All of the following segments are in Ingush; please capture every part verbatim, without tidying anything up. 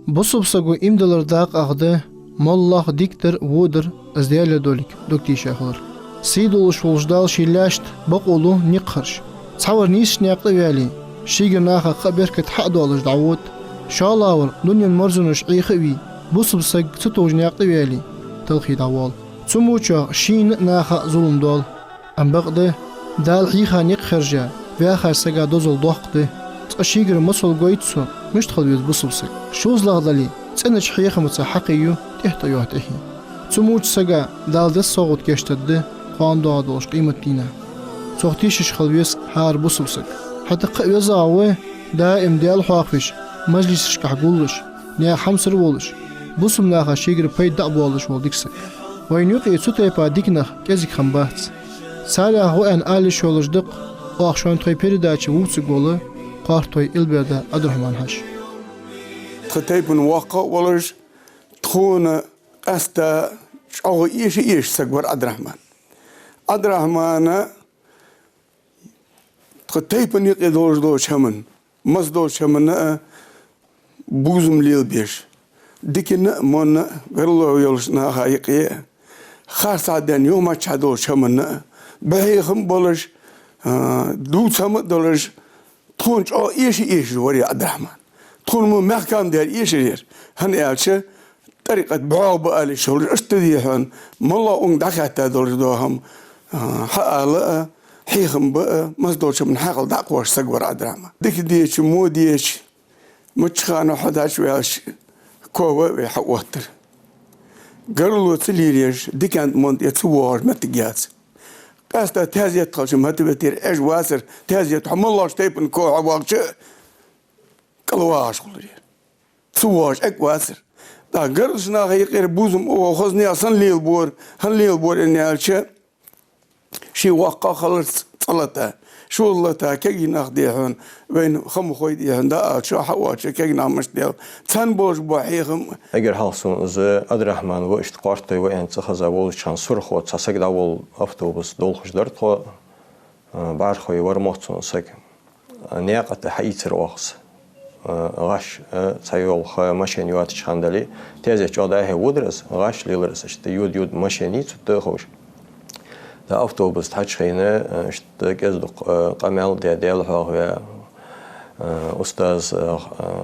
Бусалба саго иман диллар дакъа ах да, моллагӀа дикадар, водар, из Даьлера долга дог тийша хилар. Сий долаш волча Дала ший лаьшта бокъо лу никъ хержа. Цхьавар нийсача наькъа тӀа а ваьле, шийгара наха кхы а беркат хьа а доалаш дӀавода. ШоллагӀвар дунен марзонаш Ӏеха а вий, бусалба саг ца товжача наькъа тӀа а ваьле, талхе дӀавоал. Цу мочох шийна а, наха а зулам доал. Ам бакъда, Дала хьийха никъ хержа, ваьхача сага дозал доккха да. Цкъа шийгара масал гойт цо, мишта хила веза бусалба саг. ШозлагӀа дале, цӀенача хьехамца хьакхийю, тӀехьа тӀайоагӀа тӀехье. Цу моча сага Дала деза совгӀат кийчдаьд кхоана доагӀа долча къематдийнахьа. Цох тийшаш хила веза хӀара бусалба саг. ХӀаьта кхы а везагӀа ва даим Даьла хьоахавеш, мажлисашкахь гуллуш, наьха хьамсара волаш, бусалба наха шийгара пайда дӀа а боалаш вола дика саг. Вайна юкъе цу тайпара дика нах кӀезига хиннабац. Царех ва аьнна ала йиш йолаш да-кх оаха шоана тхоай передаче вувцаргвола Кхоартой Илберда Ӏабдрахьман-Хьажа. Тха тайпан воккха а волаш, тхона къаьстта чӀоагӀа эша а эшаш саг вар Ӏабдрахьман. Ӏабдрахьмана тха тайпан юкъе долаш долча хӀаман, масса долча хӀаманна а бувзам лелабеш, диканна а, вонна а гаргало йолча наха юкъе а, харцахьа денна юхамаччахьа долча хӀаманна а бӀехьехам а болаш, а, дувца хӀама а долаш, тхона чӀоагӀа эша а эшаш вар ер Ӏабдрахьман. Тхона мо мехкам дар эшар ер, хӀана аьлча, тӀарикъат бӀоагӀа ба ала йиш йолаш, иштта дий хьона, моллагӀа укхунга дӀахаьтта долаш дола хӀама, а, хьаала а, хьехам ба а, масса долча хӀаманна хьаькъал дӀа а кхоачаш саг вар Ӏабдрахьман. Дика деча, во деча, мичча хана хьо дӀачуваьлча, ков а вай хьаоттар. Гаргало ца лелаеш, дикан тӀа, монна тӀа ца воагӀаш моттиг яц. Къаьстта таьзет хилча моттиг ветар, Ӏеш вацар, таьзет, хьо моллагӀча тайпан ков хьавахача, кӀалвагӀаш хулар ер. Ца воагӀаш эггавацар. ТӀаккха гаргарча наха юкъера бувзам, о, хоза наьха санна лелабора, хӀана лелабора аьнна аьлча, ше воккха хиларца цӀа лата, шозза лата, кегий нах дий хьона, вайна ха ма хой дий хьона, дӀаала чу, хьаоала чу, кегий нах мишта дел, царна болаш бола хьехам. Эггара хьалха сона из Ӏабдрахьман ва, иштта Кхоартой ва аьнна цӀи хеза вовзача хана Сурхо цхьа саг дӀаволла автобус долхаш дар тхо, а, бӀарахой вар мотт сона саг. Наькъа тӀа хьаийцар оаха из. А, гӀаш, а, цхьайола ха, машен йоацача хана дале, таьзет чӀоагӀа дӀа-хьа водар из, гӀаш лелар из, иштта йода-йода машен йий цу тӀа а ховш. ТӀаккха автобус тӀа хьачухайна, а, иштта кӀезиг-дукха, а, къамаьл даь, Даьла хьоахаваь, а, устаз, а,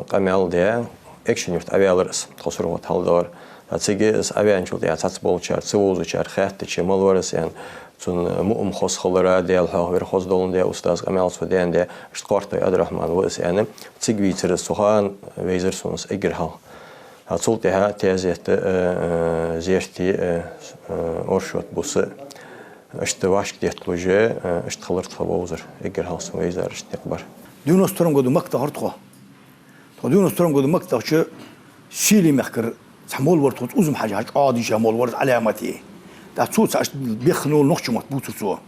къамаьл даь, Экажкъонгий-Юрта Ӏоваьлар из, тхо Сурхо тӀа хьалдагӀар. ТӀаккха цига из Ӏоваьнначул тӀехьагӀа цхьацца болчар, ца вовзачар хаьттача, мала вар из аьнна, цун мукъам хоза хилара, Даьла хьоахавар хоза доландаь, устаза къамаьл цо даьннадаь, иштта Кхоартой Ӏабдрахьман ва из аьнна, цига вийцар из, цу хана вайзар сона из эггара хьалха. ТӀаккха цул тӀехьагӀа таьзета, э, э, зерате, э, э, оршот, буса, иштта вӀашкадетталуш, э, иштта хилар тха вовзар, эггара хьалха сона вайзар иштта никъ бар. Девяносто втором году Макка дахар тхо. Тхо девяносто втором году Макка дахача, Сели мехкара цхьа молла вар тхоца, Узум-Хьажа, чӀоагӀа дийша молла вар из, Ӏаламате. ТӀаккха цо цхьа иштта бехк бола нохчий мотт бувцар цо.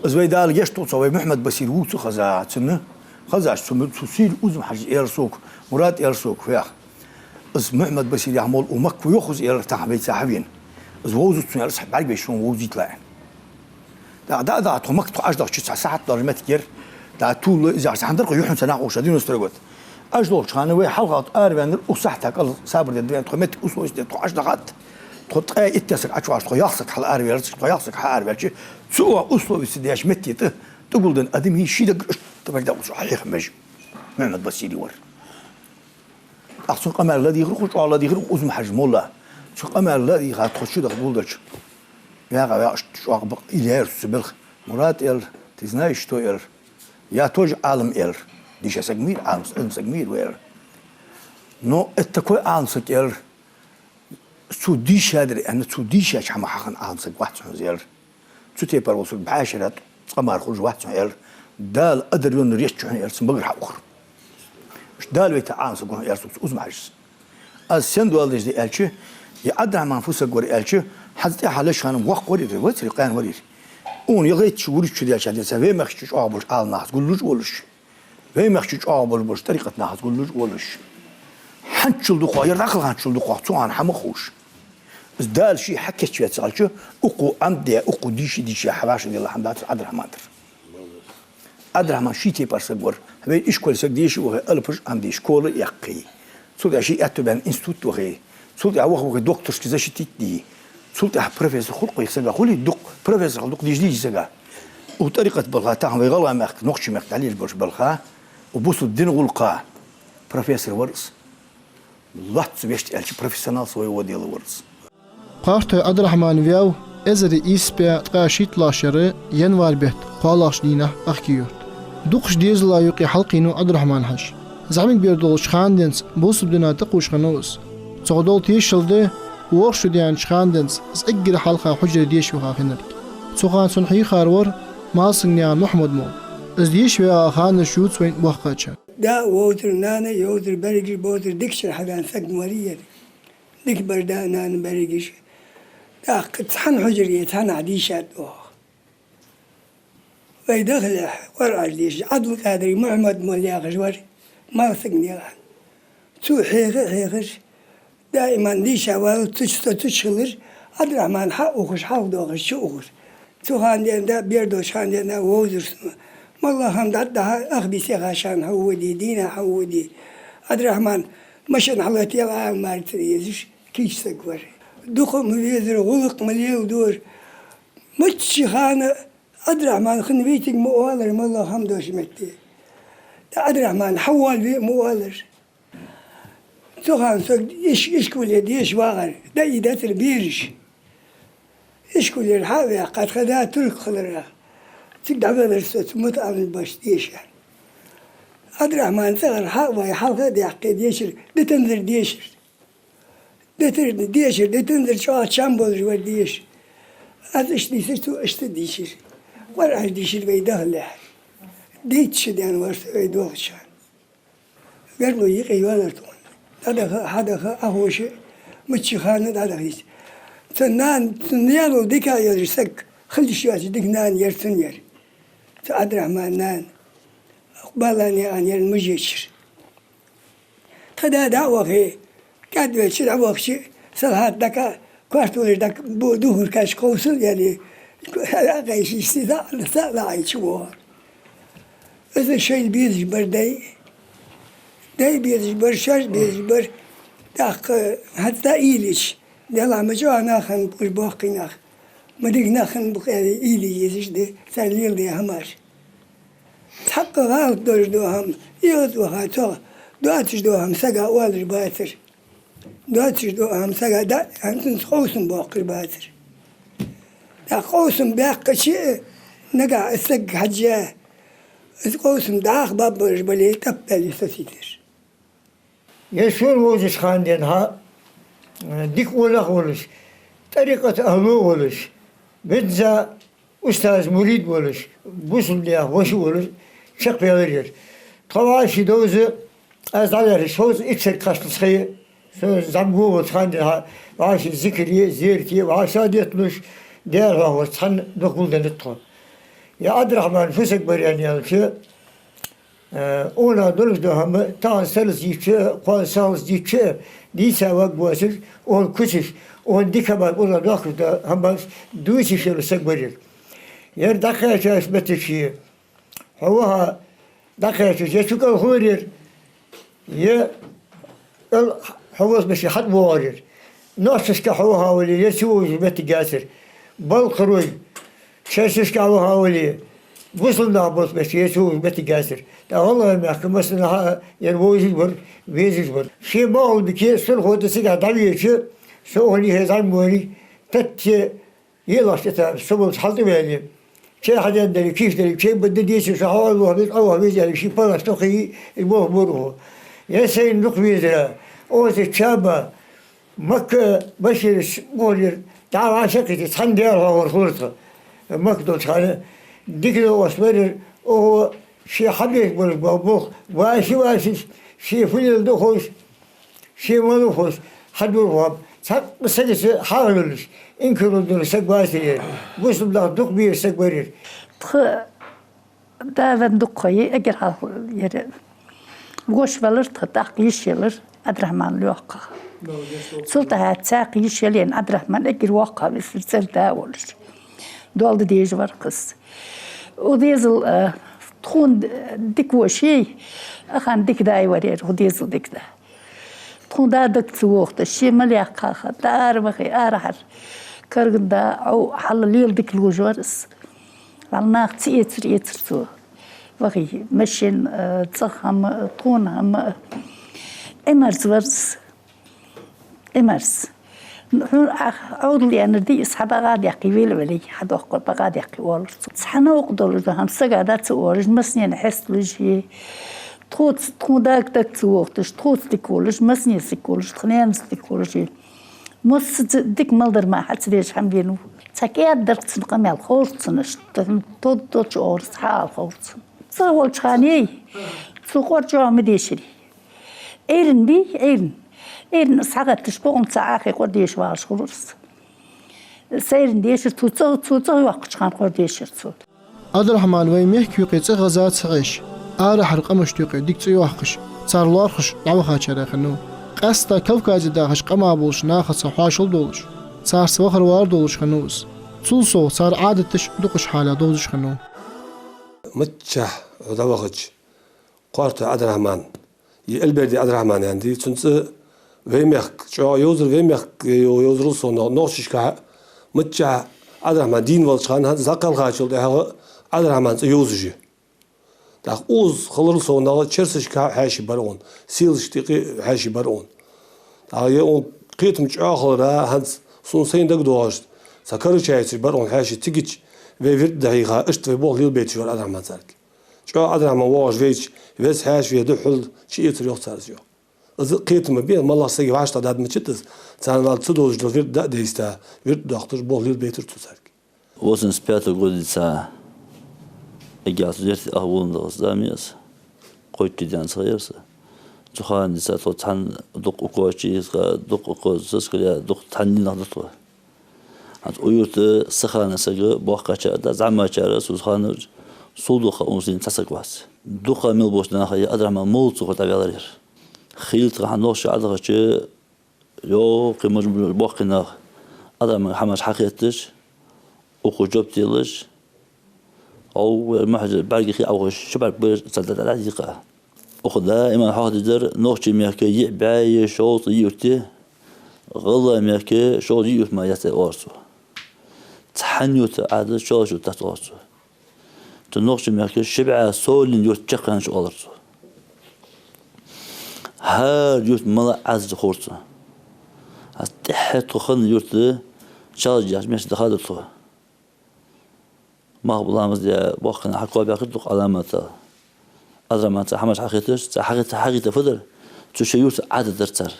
Из вай, Дала гешт долда цох, вай Мухьмад-Басир вувцаш хеза цунна. Хезача цу, цу Сели Узум-Хьажас аьлар сога, Мурад, аьлар сога, хьоаха, из Мухьмад-Басир яха молла укх Макка ва, йоах из, аьлар, тахан вайца хьавена. Из вовзац сона, аьлар, цхьа бӀаргавайча сона вовзийта ала, аьнна. ТӀаккха дӀа а даха, тхо Макка тӀа Ӏочудахача, цхьа сахьат долаш моттиг яр, тӀаккха тувла из яхаш, цхьан даркъа юхьанца нах уша, девяносто второй год. Ӏочудолхача хана вай хьалха тӀа араваьннар, укх сахьата кӀал сабар де да вайна, тхо моттиг условица де, тхо Ӏочудахад, тхо ткъаь итт саг Ӏочувахача, тхо ялх саг хьалараваьлар, тхо ялх саг хьаараваьлча, цу условица деш метте тӀа тӀагулденна адам хий, ший даггара иштта бӀаргадоаккхаш хьехам беш Мухьмад-Басир вар. ТӀаккха цун къамаьл ладийгӀар укхо, чӀоагӀа ладийгӀар укх Узум-Хьажас, молла. Цун къамаьл ладийгӀа, тхо чудахка гулдича, вагӀа-вагӀа иштта чӀоагӀа бакъ ил яьр цу белха. Мурад, аьлар, ты знаешь что, аьлар, я тоже Ӏалам, аьлар. Дийша саг ма вий, Ӏалам, Ӏилма саг ма вий вай, аьлар. Но это такой Ӏалам саг, аьлар, цо дийшадар аьнна, цо дийшача хӀамах хьахинна Ӏалам саг вац хьона из, аьлар. Цу тайпара вола саг бӀаь шера цкъа мара хулаш вац хьона, аьлар. Дала адар йоаллар еций хьона, аьлар, цун багара хьаухар. Иштта Дала вайта Ӏалам саг ва хьона, аьлар сога цу Узум-Хьажас. Аз сенна доаладеш да аьлча, ер Ӏабдрахьман фу саг вар аьлча, хӀанз тӀехьа леш хана воккха вар ер, вацар, къаьна вар ер. Укхун я гӀайттача, вурча шу даьлча, деций, вай мехка чу чӀоагӀа болаш Ӏаламнахаца гуллуш а волаш, вай мехка чу чӀоагӀа болаш болча тӀарикъатнахаца гуллуш а волаш, хӀанзчул дукхагӀа, ер дӀакхалхачул дукхагӀа цу хана хӀама а ховш, из Дала ше хьакийчваь ца хилча, укхо Ӏомадаь, укхо дийша-дийша хьавӀашагӀделла хӀама дацар Ӏабдрахьман дар. Ӏабдрахьман ший тайпара саг вар. Вай ишколе саг деша а вахе, алапаш а Ӏомаде, школа а яьккхе, Цул тӀехьагӀа ший аьттув баьнна институт вахе, цул тӀехьагӀа ваха-ваха докторски защита йитте, цул тӀехьагӀа профессор хул-кх вай сага, хулий, дукха профессор хила дукха дийша дий сага. Укх тӀарикъата балха тахан вай ГӀалгӀай мехка, Нохчий мехка дӀалелаш болаш балха, укх бусалба дина гӀулакха профессор вар из. Лоацца вешта аьлча профессионал своего дела вар из. Кхартой Ӏабдрахьман ваьв эзар ийс бӀаь ткъаь шийтталагӀча шера январь бетта кхоалагӀча дийнахьа Ахки-Юрта. Дукхача дезала юкъе хьалкхийнав Ӏабдрахьман-Хьажа. ЗӀамига бер долча хана денз бусалба дина тӀакхувш хиннав из. Цох дола тешал да ворхӀ шу даьннача хана денз из эггара хьалха хьужаре деша ваха хиннилга. Цу хана цунна хьийхар вар Малсагнаькъан Мухьмад-молла. Из деша ваьгӀа ханаш ювц вайна боккхача. Да а вовзар, нана а йовзар, берригаш а бовзар, дикача хьаваьнна саг ма варий ер. Дика бар да а, нана а берригаш а. ТӀаккха цхьан хьужаре, цхьаннахьа дийшад оаха. Вай дахалехь, Къуръан дешаш, Ӏабдулкъадир Мухьмад-молла яхаш вар, Малсагнаькъан. Цо хьеха а хьехаш, даиман дийша валлалца цу чу, со цу чу хилар, Ӏабдрахьман хьаухаш, хьалхадоахаш чуухар. Цу хана денз да, бер долча хана денз да вовзар сона. МоллагӀа хӀама дӀа а дахьа, ах бийса яха шоана хьаводе, дийнахьа хьаводе. Ӏабдрахьман машен хьалоттаяла Ӏаламат ца дезаш, кийча саг вар. Дукха ма везар, гӀулакх ма леладора. Мичча хана Ӏабдрахьман хинна витиг ма оалар, моллагӀа хӀама долча метте. ТӀаккха Ӏабдрахьман хьавоалаве а ма оалар. Цу хана со иш-, ишколе деша вагӀар, даь дацар бераш. Ишколера хьа а ваьккха, тха да турк хиларах. Цига дӀавелар со, цу мутаӀаллим башха деша. Ӏабдрахьман цӀагӀара хьа а вай, хьалха а даьккхе дешар, дитанзар дешар. Дитар, дешар, дитанзар чӀоагӀа чам болаш вар деша. Аз иштта дийшар, цо иштта дийшар. Къуръан дийшар вай дахалехь. Дейтта шу даьнна вар со вай долча хана. Гаргало юкъе йоалар тхона. ДӀадаха, хьадаха, Ӏоховша, мичча хана дӀадаха йиш. Цун нана, цун наьнал дика а йолаш саг, хила йиш йоацаш дика нана яр цун яр. Цу Ӏабдрахьмана нана. Баланаькъан яр мужичар. Тха да дӀа а вахе, кӀаьдвелча дӀавахача, салхьат дӀакхаь, коартолаш дӀакхаь, бу-, духар кхаьча кховсал яле, хьакхайшийша сиза а, са а лаьайча вогӀа. Из шоайла безаш бар дай. Дай безаш бар, шоаш безаш бар. ТӀаккха хӀанз дӀа уйла йича, Даьллахьа, ма чӀоагӀа нах хиннаб уж боккхий нах. Ма дика нах хиннаб-кх аьле, уйла е езаш да, цар леладаь хӀамаш. Цхьаккха гӀалат долаш дола хӀама, эгӀаз ваха цох, доацаш дола хӀама сага оалаш бацар. Доацаш дола хӀама сага да, хӀанз цунца къовсам боаккхаш бацар. ТӀаккха къовсам баьккхача а, нагахь из саг хьежжа, из къовсам дӀахо баббалаш бале, тӀаппаьле сосийтар. Ер сона вовзача хана денз хьа, э, дика олах волаш, тӀарикъата ахӀло волаш, веза устаз-мурид волаш, бусалба наьха воша волаш, чакхваьлар ер. Тхо вӀаши довза, аз дӀаваьлча, шовзткъа итт саг кхаччалца ха я, со зӀамига волча хана денз хьа, вӀаши зикаре, зерате, вӀашагӀдетталуш, Даьла хьоахавар цхьана дукха гулденнад тхо. Ер Ӏабдрахьман фу саг бар аьнна аьлча, Э, къонах долаш дола хӀама, тахан сарралца дийцача а, кхоана сахьалца дийцача а, дийца варгвоацаш, цун куцаш, цун дика хӀамаш, укхаза доахкаш дола хӀамаш дувцаш йола саг вар ер. Ер дӀакхаьчача моттиге, хьо ваха дӀакхаьчача, е цу кӀал хулар ер, е кӀал хьо волча бесса хьатӀавоагӀар ер. Нохчашка хьо ваха вале, ер ца вовзаш моттиг яцар. Балкхарой, Черсашка ваха вале, бусалба нах болча бесса ер ца вовзаш моттиг яцар. ТӀаккха ГӀалгӀай мехка массанахьа а ер вовзаш вар, везаш вар. Ший бакъ долга дика, сунхо тӀа цигахь дӀавеча, со укхун юхе зӀамига варий, тӀатте йиълагӀча этапе со волча хьалтӀаваьле, чай хьаденна дале, кийча дале, чай бадда деций, со хьавоалавоха веза, Ӏовоха веза аьле, ший палас тохе, из болх бора укхо. Ер сайна дукха везар, укхаза чаба, Макка а, Баширас а, мухӀлера, дӀа вӀашагӀкхийтта, цхьана Даьла хьоахавар хулар тха. Макка долча хана дика новкъост вар ер, укхо ший хьабеш болаш бола болх вӀаши вӀаши, ший фу леладу ховш, ший малав ховш, хьадувр хӀама. Цхьаккха сагаца хьагӀ луш, инкарло долаш саг вацар ер. Бусалба нах дукха безаш саг вар ер. Тха да-нана дукха ха я, эггара хьалха ер воша валар тха, тӀаккха йиша ялар Ӏабдрахьман лоьхка. Цул тӀехьагӀа цхьаькха йиша яле а, Ӏабдрахьман эггара воккхагӀа висар, цӀерда а волаш. Доал де дезаш вар-кх из. Укх дезала, э, тхона дика воша яй, ахана дика да а вар ер, укх дезала дика да. Тхона да дага ца вохийташ, ше мел яьккха ха, тӀа ара вахе, арахьара. Карган да, Ӏо, хьалла лела дика лувш вар из. Валла нах ца эцар, эцар цо. Вахе, машен, э, цӀагӀа хӀама, тхона хӀама. Ӏимерза вар из. Ӏимерза. Хьона ах Ӏовдал яьннар дий из, хьа бакъа даьккхе, вела велий, хьа доккхар бакъа даьккхе, оалар цо. Цхьа новкъа долаш да хӀама сага да ца оалаш, массанена хьесталуш е. Тхоца, тхона дага дага ца вохийташ, тхоца дика волаш, массанеца дика волаш, тха наьнаца дика волаш е. Масса ц-, дика мел дар мара хьа ца дезаш хӀама венав. Цхьа кӀаьда дар цун къамаьл ховр цунна, иштта тод-, тоддолча оагӀорахьа хьаала ховр цунна. ЦӀагӀа волча хана, эй, цо къор чӀоагӀа ма дешарий. Ӏуйрийна бий, Ӏуйрийна. Ӏуйрийна из хьагӀатташ, бокъонца Ӏохайна къор деша вагӀаш хулар из. Сайрийна дешар цо, цӀагӀа, цо цӀагӀа йоаккхача хана къор дешар цо. Ӏабдрахьман вай мехка юкъе цӀагӀа гӀаза ца Ӏеш, арахьара къамашта юкъе дика цӀи йоаккхаш, цар лоархӀаш дӀавахачарех хиннав. Къаьстта Кавказе дахача къамах болча нахаца хьоашал долаш, царца вахар-вар долаш хиннав из. Цул совгӀа цар Ӏадаташ дукхача хьале довзаш хиннав. Миччахьа хьо дӀавахача, Кхортой Ӏабдрахьман, е Эльбердий Ӏабдрахьман аьнна дий, цун цӀи вай мехка чӀоагӀа йовзар, вай мехка йо-, йовзарал сона, нохчашкахьа миччахьа Ӏабдрахьман дийна волча хана, хӀанз дӀакхелхачул тӀехьагӀа Ӏабдрахьман цӀи йовзаш я. ТӀаккха укхаза хиларал сона, черсашкахьа хьаьший бар хьона, селашка юкъе хьаьший бар хьона. ТӀаккха е укх кхетам чӀоагӀа хилара, хӀанз сона сайна дагадоагӀаш, цхьа карачаевцаш бар хьона хьаьший, цигача вай вирд а дӀахьийха, иштта вай болх лелабайташ вар Ӏабдрахьман царга. ЧӀоагӀа Ӏабдрахьман воагӀаш вайча, веза хьаьша ве духьал чуэцар йоах цар из, йоах. Из кхетам бе, моллагӀча сага вӀаштӀехьа даьд мичад из, царна валла ца довзаш дола вирд а дӀадайзийта, вирд а доаккхаш, болх лелабайтар цо царга. Восемьдесят пятом году деца, эггара цу дерте ах волаш дола зама я из, кхойтта ди даьнна ца ховра са. Цу хана деца тхо цхьана дукха укхаза чуэца, дукха укхаза сискал яь, дукха цхьана дийнахьа да тхо. ХӀанз укх юрта са хана саг боккхагӀчар да, зӀамагӀчар, цу хана сов дукха унзийна цхьа саг вац. Дукха мел болча наха е Ӏабдрахьман моллагӀа ца ховра дӀаваьлар ер. Хийла тха хьа нохчий Ӏадахача, йоккхий маж-, боккхий нах Ӏабдрахьманга хӀамаш хьахетташ, укхо жоп делаш, Ӏов, ер мухьажар бӀаргех Ӏовхаш, ши бӀарг бер цар дӀа-дӀа-дӀа дийкъа. Укхо даим хьоахадеш дар, нохчий мехка йиъ бӀаь е шовзткъа йиъ юрт я, гӀалгӀай мехка шовзткъа йиъ юрт мара яц, оалар цо. Цхьан юрта Ӏадат шоллагӀча юрта дац, оалар цо. Цу нохчий мехка ши бӀаь совнагӀа юрт чакхъяьннай, оалар цо. ХӀара юрт мел Ӏадат ховра цунна. ХӀанз тӀеххьара тхо хинна юрт чалж яхаш мешта дахадар тхо. Малхбух ламаз даь, боккхий нах хьакхоабаьхар дукха Ӏаламата. Ӏабдрахьманга цхьа хӀамаш хьахетташ, цхьа хьахетта, хьахетта фу дар, цу шоай юрта Ӏадат дар цар.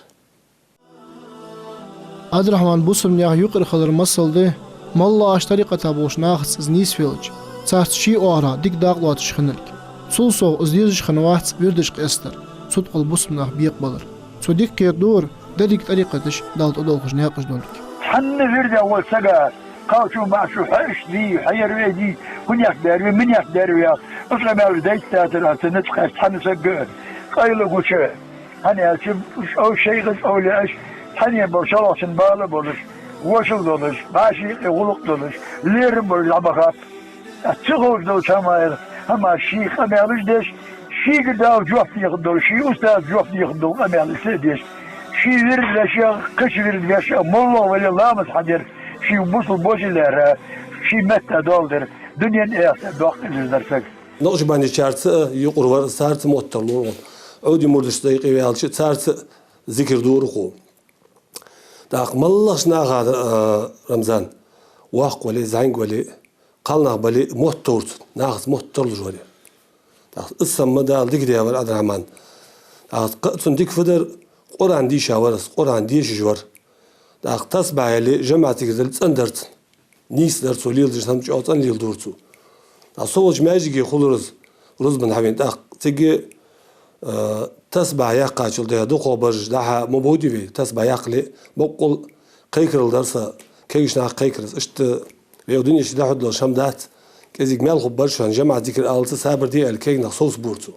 Ӏабдрахьман бусалба наьха юкъера хилар масал да моллагӀча тӀарикъата болча нахаца из нийсвелча, царца ший оагӀорахьа дика дакъа лоацаш хинналга. Цул совгӀа из дезаш хиннавац вирдаш къестар, цу тӀа кхал бусалба нах бекъабалар. Цо дика кхетадора деррига тӀарикъаташ Далла тӀадоаллаш наькъаш долга. Цхьанне вирдах волча сага кхалчо-маӀачо хьо иштта дий, хьо ер ве дий, хӀанех дер ве, минех дер ве, уж къамаьлаш дайттадацар, аса нацкъаьш цхьанне сага къайла гуча. ХӀана аьлча, уж шоай гӀа чӀоагӀа лаьаш, цхьанне бола шоллагӀчун бала болаш, вошал долаш, баши юкъе гӀулакх долаш, лерхӀам болаш дӀа ма хаппа. Ца ховш долча хӀаман, хӀаман ший къамаьлаш деш, шийгара Дала жоп дехаргдола, ший устаза жоп дехаргдола къамаьл иштта деш. Ший вирд веш а, кхыча вирд веш а, моллагӀа вале а ламаз хьадар, ший бусалба божа лаьрхӀа, ший метта доал дар, дунен а, эхартан а доккха къинаш дар сага. Накъшбандийчарца а юкъера вар, царца а моттаргдолаш. Ӏовдий мурдашца юкъе ваьлча, царца а зикар дора укхо. ТӀаккха моллагӀча наха, а, Рамзан, воккха вале а, зӀамига вале а, кхалнах бале а, мотт товр цун, нахаца мотт тарлуш вар ер. ТӀаккха из сама Дала дика даь вар Ӏабдрахьман. ТӀаккха кхы а цун дика фу дар, Къуръан дийша вар из, Къуръан дешаш вар. ТӀаккха тасбихь яле а, жамаӀат зикар дале а цӀена дар цун. Нийса дар цо леладеш, хӀама чӀоагӀа цӀена леладора цо. ТӀаккха со волча маьждиге хулар из, рузбан хьавена. ТӀаккха цига, а, тасбихь яьккхачул тӀехьа дукхагӀбараш дӀа-хьа ма бовдий вай, тасбихь яккхале а, боккъал кхайкарал дар са, кегийча наха кхайкар из. Иштта вай укх дунен чу дӀахьоргдолаш хӀама дац, кӀезига маьл хургбар шоана, жамаӀат зикар аллалца сабар де аьнна, кегий нах совцабора цо.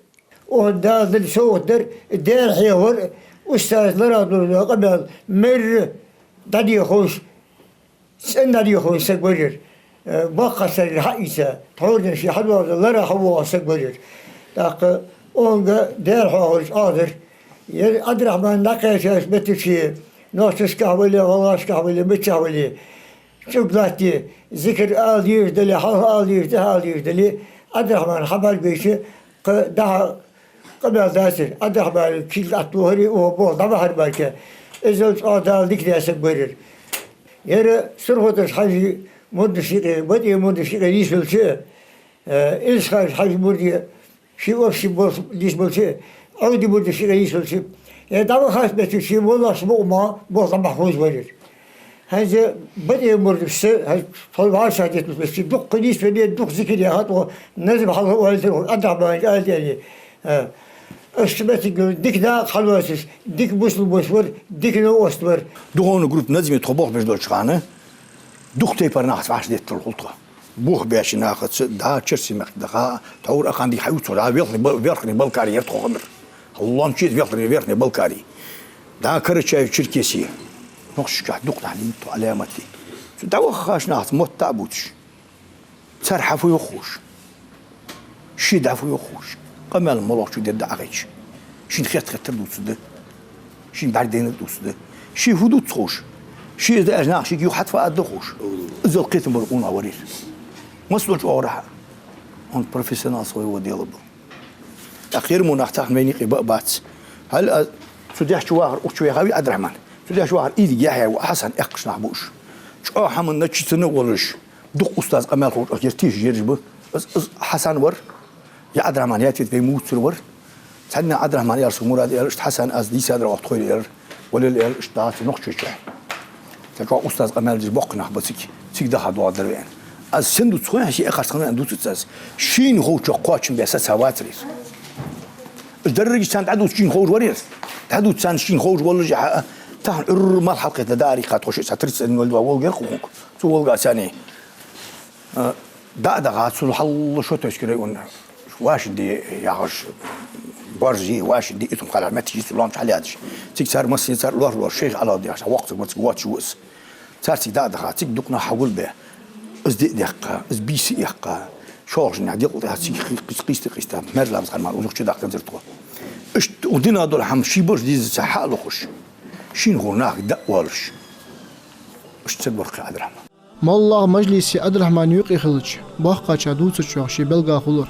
Оаха Дала денна совгӀат дар, Даьла хьехавар, устаза ларах дола къамаьл мерра дӀадехаш, цӀена дӀадехаш саг вар ер. Э, боккхагӀчарга хьаийца, тхьовра денна ше хьадоагӀаш ларах хьавоагӀаш саг вар ер. ТӀаккха оаха Даьла хьоахавар Ӏазар, Ер Ӏабдрахьман дӀакхаьчача моттиге, нохчашкахь вале, гӀалгӀашкахь вале, мичахь вале, чӀуг латте, зикар ала дезаш дале, хьалха ала дезаш, тӀехьа ала дезаш дале, Ӏабдрахьман хьабӀаргавайча, кхы дӀа-хьа къамаьл дацар. Ӏабдрахьмана кулг тӀа лохаре, укхо болх дӀабахьар баьча, иззал чӀоагӀа Дала дика даь саг вар ер. Ер СурхотӀарча Хьажий мурдашта юкъе, БатӀий мурдашта юкъе нийсвелча, э, Илсхан-Хьажий мурдий ший общий болх деш волча, Ӏовдий мурдашта юкъе нийсвелча, ер дӀавахача моттиге, ший моллагӀча мукъа мара болх дӀабахьа ховш вар ер. ХӀанз БатӀий мурдашца, хӀанз тхо вӀашагӀдетталуш моттиге, дукха нийсвенна, дукха зикар яьха, тхо назам хьалха оалийтар, Ӏабдрахьмана кӀал тӀа аьле. Э, иштта моттиг дика дакъа хьалоацаш, дика бусалба вар, дика новкъост вар. Духовный группа «Назме» тхо болх беш долча хана, дукха тайпара нахаца вӀашагӀдетталуш хул тхо. Бохбаьча нахаца, да, Черсий мехка даха, тховра акхандий хьаюцо, да, Верхний Ба-, Верхний Балкарий яр тхо хиннар. Ломчи Верхний, Верхний Балкарий. Да, Карачаево-Черкесия. Нохчашкахь дукха нах дина тхо Ӏаламате. Цу дӀавахача нахаца мотт дӀа а бувцаш, цар хьафу йохуш, ший дӀафу йохуш, къамаьл моллагӀчо дергда Ӏохайча, шийна хетта хетар дувцаргда, шийна бӀаргадайнар дувцаргда, ший фу дувц ховш, ший из даьча наха шийга юха хьатӀа фу аргда ховш. Иззал кхетам бола къонах вар ер. Массадолча оагӀорахьа. Он профессионал своего дела был. ТӀаккха ер мо нах тахан вайна юкъе ба а бац. Хьал а цу даьча вахар, укх чу ваьхав Ӏабдрахьман. Цу даьча вахар Идига Яхьъя ва Хьасан, аьккхача нах ба уж. ЧӀоагӀа хӀаман начитанна а волаш, дукха устаз къамаьл ховш, ер тийша ераш ба. Из, из Хьасан вар, е Ӏабдрахьман яхийта вай муцар вар. Цхьанне Ӏабдрахьмана аьлар сога: «Мурад, — аьлар, — иштта Хьасан аз дийцадар оаха тхоайла, — аьлар, — вале, — аьлар, — иштта дагӀа цу Нохчийчоа. Цхьа чӀоагӀа устаз къамаьл деш боккхий нах ба цига, цига даха доагӀаргдар вай», — аьнна. Аз сенна дувц хой, ший эккхарца хана дувцац аз. Шийна ховчох кхоачам бе саца вацар ер. Из деррига царна дӀадувц шийна ховш вар ер. ДӀадувц царна шийна ховш воллашехь а, тахан Ӏуйрра малх хьалкхетта даарийха тхо шиъ, цхьа тридцать один ноль два Волга яр кхухунг. Цу Волга царна, э, дӀа а даха, цул хьалха Шотойский район, Вашин-Ди яхаш, Боржи, Вашин-Ди, Итум-Кхалар моттигаш я цу лоам чу хьалъяьдаш. Цига цар массане цар лоархӀаш, шайх Ӏалавди яхаш, воккха саг вар, цига воацаш ва из. Цар цига дӀа а даха, цига дукха нах хьагулбаь, из диъ даьккха, из бийса а яьккха, шоллагӀча дийнахьа декъал тӀехьа цига кхи-, кхи-, кхийста-кхийста, мерза ламаз хана мара укхаза чудаккха дезар тхо. Иштта укх дина дола хӀама ший баш дезаца хьа а лохаш, шийна хов нахага дӀа а оалаш. Иштта саг вар-кх Ӏабдрахьман. МоллагӀа мажлисе Ӏабдрахьман юкъе хилча, боккхача дувцачох ше белгалхулар.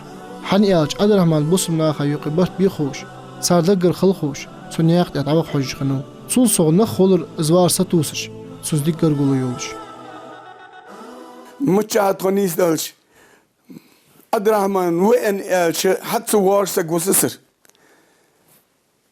ХӀана аьлча Ӏабдрахьман бусалба наха юкъе барт бе ховш, цар даггара хила ховш, цу наькъа тӀа дӀаваха хьожаш хиннав. Цул совгӀа нах хулар из вар сатувсаш, цунца дика гаргало йолаш. Миччахьа тхо нийсделча, Ӏабдрахьман ва аьнна аьлча, хьа ца воагӀаш саг вусасар.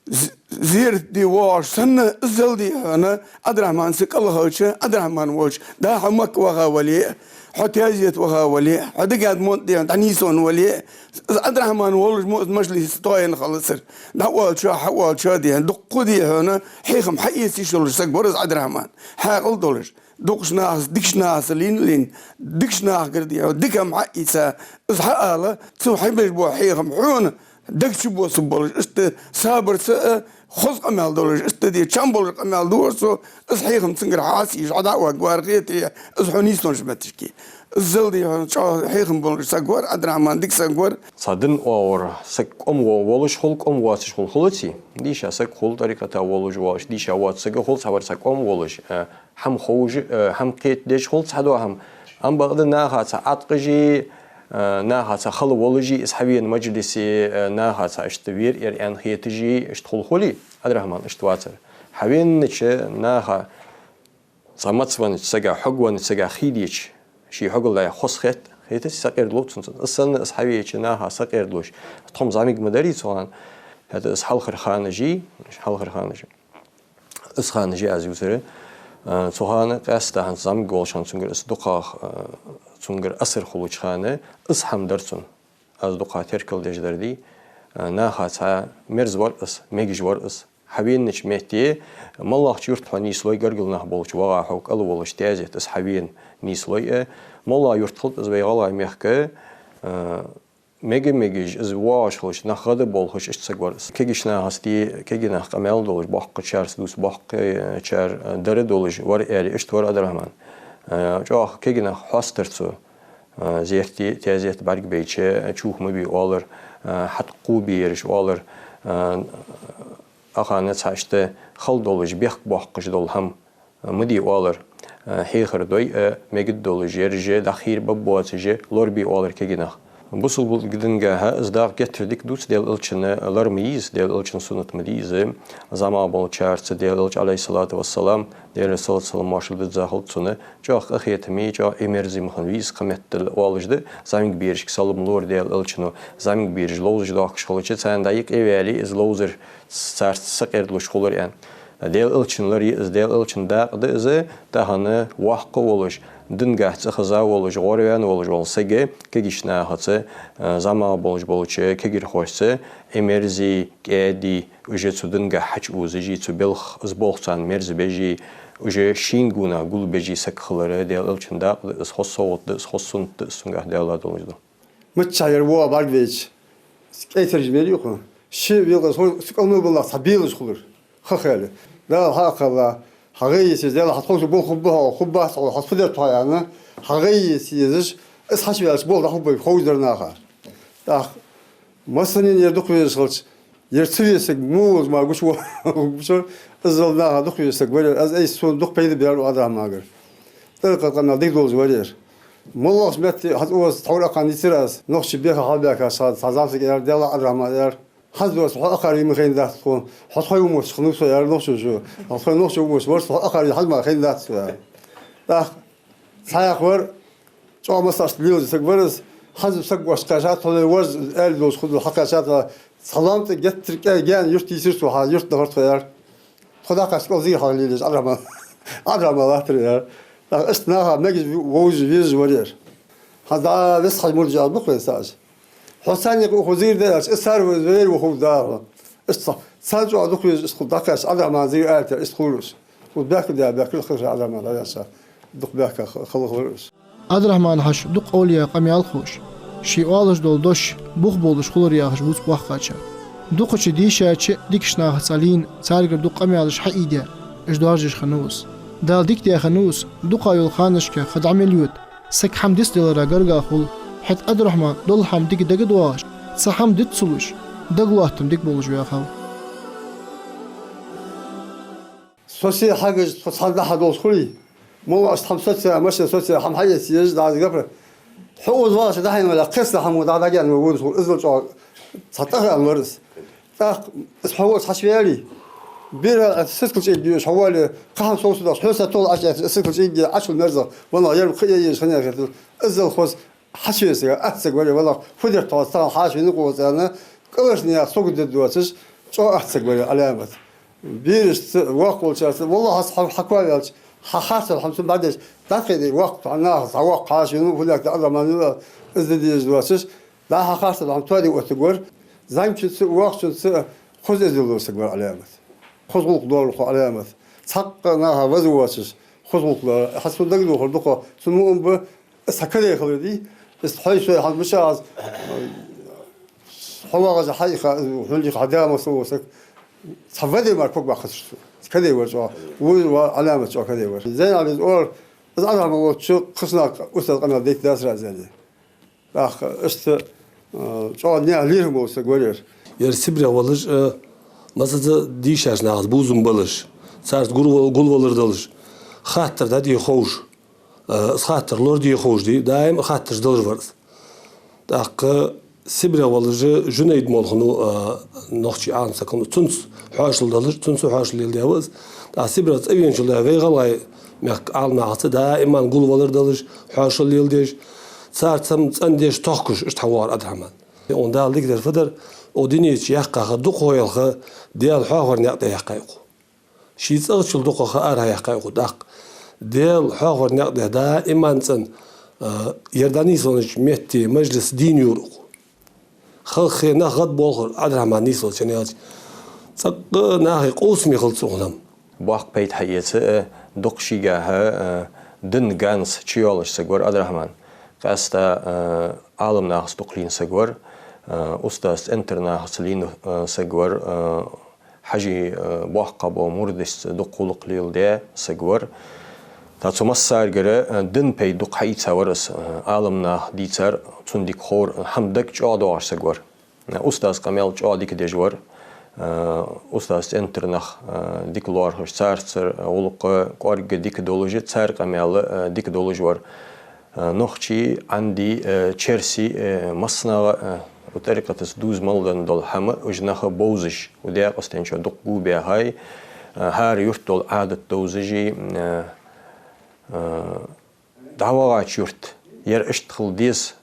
З-, зерат де воагӀаш санна, иззал дий хьона, Ӏабдрахьман са кӀалхарча, Ӏабдрахьман волча, да, хьо Макка ваха вале а, хьо таьзета ваха вале а, хьо дагад монт дий хьона дӀанийсвенна вале а, из Ӏабдрахьман волаш мо из мажлис тоаян хилацар. ДӀаоалачоа, хьаоалачоа дий хьона, дуккха дий хьона, хьехам хьаэца йиш йолаш саг вар из Ӏабдрахьман. Хьаькъал долаш, дукхача нахаца, дикача нахаца лийнна а лийнна, дикача нахагара дий хьона, дика хӀама хьаийца, из хьаала, цо хьабеш бола хьехам хьона дага чубоссаргболаш, иштта сабарца а, хоза къамаьл долаш, иштта дий, чам болаш къамаьл дувц цо, из хьехам цунгара хьаэца йиш, хьо дӀа а вагга вар хетарий, из хьо нийсвеннача моттиге. Иззал дий хьона, чӀоагӀа хьехам болаш саг вар Ӏабдрахьман, дика саг вар. Цхьа дина оагӀора саг кӀома во-, волаш хул, кӀома воацаш хул, хулаций? Дийша саг хул, тӀарикъата волаш воацаш, дийша воаца саг а хул, цхьабараш кӀома волаш, э, хӀама ховш, э, хӀама кхетадеш хул цхьадола хӀама. Амма бакъда нахаца Ӏаткъаш а, э, нахаца хала волаш а, из хьавена мажлисе, э, нахаца иштта вер ер аьнна хеташ а, иштта хул, хулий, Ӏабдрахьман иштта вацар. Хьавенача наха, цхьа мацвеннача сага, хьогвеннача сага хий деча, ший хьогал дӀаяхьа хоза хет, хетац, сакъердалу цунца. Из санна, из хьавеча наха сакъердалуш, тхо-м зӀамига ма дарий цу хана, хӀаьта из хьалхара ханаш а, хьалхара ханаш а. Из ханаш а аз ювцар, а, цу хана къаьстта хӀанз зӀамига волаш хана цунгара из дукхагӀа, а, цунгара асар хулача хана, из хӀама дар цунна. Аз дукха теркалдеш дар дий, а, нахаца мерза вар из, мегаш вар из. Хьавенача метте, моллагӀча юрта хьо нийслой, гаргара нах болча вагӀа хьо, кӀал волаш, таьзета из хьавена нийслой, э, моллагӀа юрт хилда из вай ГӀалгӀай мехка, а, мега-мегаш, из воагӀаш хилча, нах гӀадболхаш, иштта саг вар из. Кегийча нахаца дий, кегий нах къамаьл долаш, боккхачарца дувца, боккхачар, э, дара долаш вар аьле, иштта вар Ӏабдрахьман. Э, чӀоагӀа кегий нах хьоастадир цо, э, зерат, таьзет бӀаргабайча, чух ма бий оалар, э, хьатӀакхувбе ераш оалар, э, Акхарна цхьа иштта хала долаш, бехк боаккхаш дола хӀама ма дий оалар, хьехар дой а, мегаргдолаш ераш дӀахийра баббоацаш лорабе оалар кагий нах. Бусалба динагахьа из дакъа геттара дика дувц, Даьла Элчана лар ма йий из, Даьла Элчан суннат ма дий из. ЗӀамагӀа болчарца Даьла Элча, Ӏалайхи ссалату вассалам, Даьлера салот-салам-моаршал дизза хилда цунна, чӀоагӀа къахетаме, чӀоагӀа мерза ма хиннавий из, кхы меттел оалаш да, зӀамига берашка салам лора Даьла Элчано, зӀамига бераш ловзаш доахкаш хилча, царна дӀа-юкъе а ваьле, из ловзар царца сакъердалуш хулар аьнна. Даьла Элчан лар я из, Даьла Элчан дакъа да из, тахан воккха волаш, динагахьа цӀихеза волаш, гӀорваьнна волаш вола саг кагийча нахаца, зӀамагӀа болаш болча кагирхошца мерза, кӀаьда, уж цу динагахьа хьачуузаш, цу балха, из болх царна мерза беш, уж шийна гонахьа гулбеш саг хилар Даьла Элчан дакъа да из, хоза совгӀат да из, хоза суннат да из, цунгахьа Даьла ладувгӀа долаш да. Миччахьа яр воагӀа бӀаргавайча, кӀайтараш мел юха. Ши велкъа хо-, цу кӀалмал баллахь цхьа белаш хулар. Ха хели. Дала хьакхалла, хьагӀаййиса еза, Дала хьа тховса бол хубба хьо, хуббац хьо, хьа фу дер тхо аьнна, хьагӀаййиса езаш, из хьачуваьлча бол дӀахуббай ховш дар наха. ТӀаккха массанена ер дукха везаш хилча, ер ца веза саг мо веза мара гучавоагӀа, гучавоагӀа, иззал наха дукха веза саг вар ер, аз айса сона дукха пайда баьр ва Ӏабдрахьмангара. ТӀаркъа къамаьл дика долаш вар ер. МоллагӀча метте хьа цӀа оза тхьовра акхарна дийцар аз, нохчий беха хьалбаьхкача, цхьа зӀамсаг аьлар, Даьла Ӏабдрахьман аьлар. ХӀанз доацаш хьо акхарве ма хайнадацар тхона, хьо тхоай вумоцаш хиннав со, аьлар нохчо жо. Хьо тхоай нохчо вумоцаш вар со, хьо акхарве хьажа ма хайнадацар со, аьлар. ТӀаккха цхьаькха вар, чӀоагӀа массанена лелаш саг вар из, хьанз саг воаш кхаьчад, тхо вай варз аьле долаш худал хьакхаьчад, цхьа лоам тӀа геттара кӀаьда гаьна юрта йийсар цо, хьа юрта дахар тхо, аьлар. Тхо дӀакхаьчача кӀал зига хьалха лелаеш, Ӏабдрахьман, Ӏабдрахьман латтар, аьлар. ТӀаккха иштта наха мегаш вовзаш везаш вар ер. ХӀанз дӀа вес хьажа мурдаш ала букх вай сааш. Хьо царна юкъе ухаш зийр даьлча, из цар вай вер вахув дагӀа. Иштта царна чӀоагӀа дукха везаш, иштта хул дӀакхаьчача, Ӏабдрахьман зийр аьлча, иштта хулар уж. Хул баьхка да, баьхкар хаза Ӏабдрахьман дӀаяьлча, дукха баьхка хала хулар уж. Ӏабдрахьман-Хьажа дукха овлияй къамаьл ховш, ший оалаш дола дош бух болаш хулар яхаш вувц боккхачар. Дукхача дийшача, дикача нахаца лийна, царгара дукха къамаьлаш хьаийдеш, уж доаржадеш хиннав из. Дала дика даь хиннав из, дукха йолча ханашка ха дӀа мел йода, саг хӀама дицделара гаргагӀа хул, хӀаьта Ӏабдрахьман дола хӀама дика дагадоагӀаш, цхьа хӀама диц ца луш, дагалоаттам дика болаш ваьхав. Со се хьагаш, тхо цхьана дӀа-хьа долаш хулий, моллагӀа иштта хӀама соцаяь, машен соцаяь, хӀама хьаэца езаш, дӀа аз гапра. Хьо оза вагӀаш дӀахьийна вале, кхесса хӀама дӀа дӀагаьна вай вон хул, иззал чӀоагӀа цхьа тӀахаам вар из. ТӀаккха из хьо волча хьачуваьле, бера сискал чӀиг йоацаш хьо вале, кхы хӀама совцадоацаш, хьо са тола Ӏача эцаш, сискал чӀиг е Ӏачул мерзагӀа, ванах ярма кхы е езаш хиннаяр хетал, иззал хоза хьачувена саг, атта саг вар ер, валлахӀи, фу дер тхо, тахан хьаша венав-кх оцу аьнна, кӀаларшна яха сагот дергдоацаш, чӀоагӀа атта саг вар ер, Ӏаламат. Берашца, воккхагӀволчарца, валлахӀи, хьо хьакхаваьлча, хьа харцахьа хӀама цунна бӀаргадайча, дӀатӀакхийда воккха, хьа нахаца, хьа воккха хьаша венав, фу лаьтта Ӏабдрахьман венав, из де дезаш доацаш, дӀа хьа харцахьа хӀама тоаде оттаргвар, зӀамигачунца а, воккхачунца а хоза эздел дола саг вар Ӏаламат. Хоза гӀулакх долар хьо, Ӏаламат. Цхьаккха наха ваза воацаш, хоза гӀулакх долар. Хьа цунна дагадохар дукха, цун муъам ба, из хьа кадай хилар дий, из хьой-сой хьа мича аз, хьо вагӀаш хьаийха, хьона юха хьа да масал вола саг, цхьа ваде мара ког баккхацар цо. Кадай вар чӀоагӀа, вуй ва Ӏаламат чӀоагӀа кадай вар. Зайнал из оалар, из Ӏабдрахьман волча кхыча наха устаза къамаьл дайта дацар аз, аьле. ТӀаккха иштта, э, чӀоагӀа наьха лерхӀам бола саг вар ер. Ер Сибре волаш, э, массаза дийшача нахаца бувзам болаш, царца гурвал-, гулвалар долаш, хаттар дӀадеха ховш, э, из хаттар лораде ховш дий, даим а хаттараш далаш вар из. ТӀаккха Сибре волаш Жунайд молла хиннав, э, нохчий Ӏалам саг хиннав, цунца хьоашал долаш, цунца хьоашал леладаь ва из. ТӀаккха Сибре цӀавеначул тӀехьагӀа вай гӀалгӀай мехка Ӏаламнахаца даим а гулвалар долаш, хьоашал леладеш, царца-м цӀендеш, тохкаш, иштта хьавоагӀар Ӏабдрахьман. Укхунна Дала дика даьр фу дар, укх дунен чу яьккха ха дукхагӀа йола ха Даьла хьоахавара наькъа тӀа яьккхай укхо. Ший цӀагӀарчул дукхагӀа ха арахьа яьккхай укхо тӀаккха. Даьла хьоахавара наькъа тӀа даим а цӀена, а, ер дӀанийсвеннача метте мажлис дийна йора укхо. Халхе нах гӀадболхар Ӏабдрахьман нийсвелча, аьлча, цӀаккха нахе къовсаме хилац цунна-м. Боккха пайда хьаэца, э, дукха шийгахьа, э, дина ганз чуйоалаш саг вар Ӏабдрахьман. Къаьстта, э, Ӏаламнахаца дукха лийна саг вар, э, устазца, цӀентарча нахаца лийна, э, саг вар, э, Хьажий, э, боккхагӀбола мурдашца дукха гӀулакх леладаь саг вар. ТӀаккха цу массаргара, э, дина пайда дукха хьаийца вар из, э, Ӏаламнаха дийцар цунна дика ховра, хӀама дага чӀоагӀа доагӀаш саг вар. Э, устаза къамаьл чӀоагӀа дика деш вар. Э, устаз цӀен тӀара нах, э, дика лоархӀаш, царцара гӀулакх кӀоарга дика долаш, цар къамаьл, э, дика долаш вар. Э, нохчий, Ӏанди, э, черси, э, массанахьа, э, тӀарикъатаца дувза мел дола хӀама, уж нах бовзаш, укх Даькъастенчоа дукха гу баьхай, э, хӀара юрта дола Ӏадат довзаш, э, э, дӀавахача юрта, ер иштта хила деза,